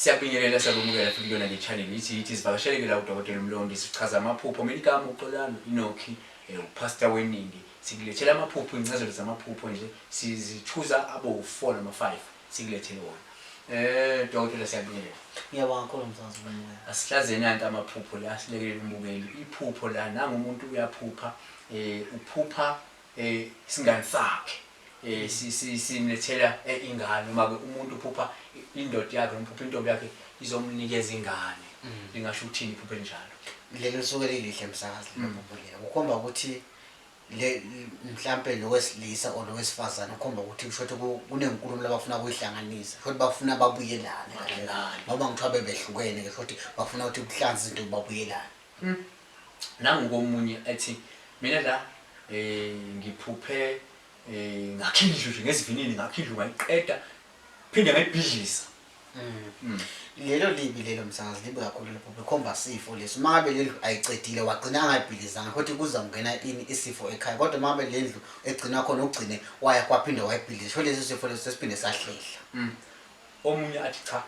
Siyabingelela, siyakwamukela futhi kuyona le channel ithi yithi sivakasheleke la uDokotela uMlondi, sichaza amaphupho. Mina igama uXolani Inoki, uPastor weningi. Sikulethela amaphupho, incazelo zamaphupho nje, sizichuza abo 4 noma 5 sikulethele wona. Dokotela, siyabingelela. Ngiyabonga kakhulu, msakazi womoya. Asihlaze nanti amaphupho la, silekelele umbukeli. Iphupho la, nangu umuntu uyaphupha, uphupha isingane sakhe simlethela ingane, noma ke umuntu uphupha indoda yakhe noma uphupha intombi yakhe izomnikeza ingane. Lingasho ukuthini iphupho elinjalo? Leli lisuke lilihle, msakazi, lelo phupho lela. Kukhomba ukuthi le mhlampe lo wesilisa or lo wesifazane, kukhomba ukuthi kusho ukuthi kunenkulumo labafuna kuyihlanganisa. Kusho ukuthi bafuna babuyelane kahle kahle. Ngoba ngithiwa bebehlukene ke, kusho ukuthi bafuna ukuthi kuhlanze izinto, babuyelane. Nangu komunye ethi, mina la ngiphuphe ngakha indlu nje ngesivinini, ngakha indlu ngayiqeda, phinde ngayibhidlisa. Lelo libi lelo, msakazi, libi kakhulu lelo phupho, likhomba sifo leso. Uma ngabe le ndlu ayicedile, wagcina angayibhidlizanga, futhi kuza kungena ini, isifo ekhaya. Kodwa uma ngabe le ndlu egcina khona ugcine waya kwaphinde wayibhidliza, sho leso sifo leso sesiphinde sahlehla. Omunye athi, cha,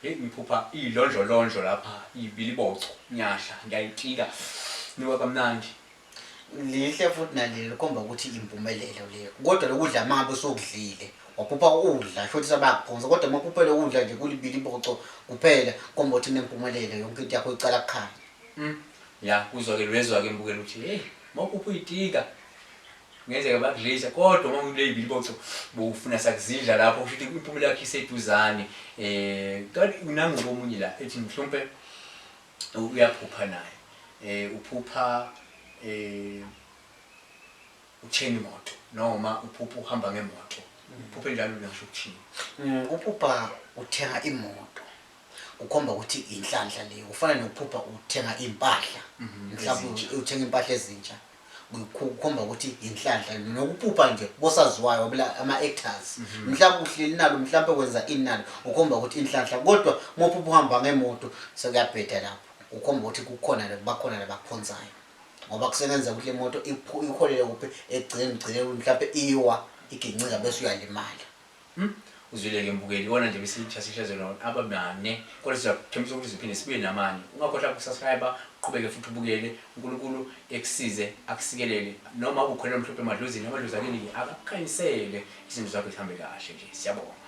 hey, ngiphupha ilondlolondlo lapha, ibiliboco, ngiyasha, ngiyayitika, nuka kamnandi. Lihle futhi nalelo, likhomba ukuthi impumelelo leyo. Kodwa lokudla, uma ngabe usukudlile, waphupha udla, sho ukuthi sebayakuphonsa. Kodwa uma uphuphele ukudla nje kulibiliboco kuphela, khomba ukuthi kunempumelelo, yonke into yakho icala kukhanya. Ya, kuzwa-ke lwezwa-ke mbukela ukuthi hey, uma uphupha uyitika, kungenzeka bakudlisa, kodwa uma kule yibiliboco bowufuna sakuzidla lapho, kusho ukuthi impumela yakho iseduzane. Kanti nangu komunye la ethi mhlawumpe uyaphupha naye, uphupha uthenga imoto noma uphupha uhamba ngemoto. Uphuphe njalo, lingasho ukuthini? Kuphupha uthenga imoto kukhomba ukuthi inhlanhla leyo. Kufana nokuphupha uthenga impahla, mhlawumbe ezintsha. Uthenga impahla ezintsha, kukhomba ukuthi inhlanhla. Nokuphupha nje bosaziwayo wabula ama-actors, mhlawumbe uhleli nalo, mhlawumbe wenza ini nalo, kukhomba ukuthi inhlanhla. Kodwa uma uphupha uhamba ngemoto, sekuyabheda lapho, kukhomba ukuthi kukhona bakhona labakuphonsayo, ngoba kusebenza ukuthi le moto iholele kuphi ekugcineni, ugcine mhlawumbe iwa, igincika, bese uyalimala. Uzwile-ke mbukeli, iwona nje besitha sihlezela abamane, kodwa sizakuthembisa ukuthi siphinde sibuye namanye. Ungakhohlwa ukusubscribe, uqhubeke futhi ubukele. UNkulunkulu ekusize, akusikelele, noma ubukholelwa mhlophe emadlozini, amadlozi akini-ke akakukhanyisele, izinto zakho zihambe kahle nje. Siyabonga.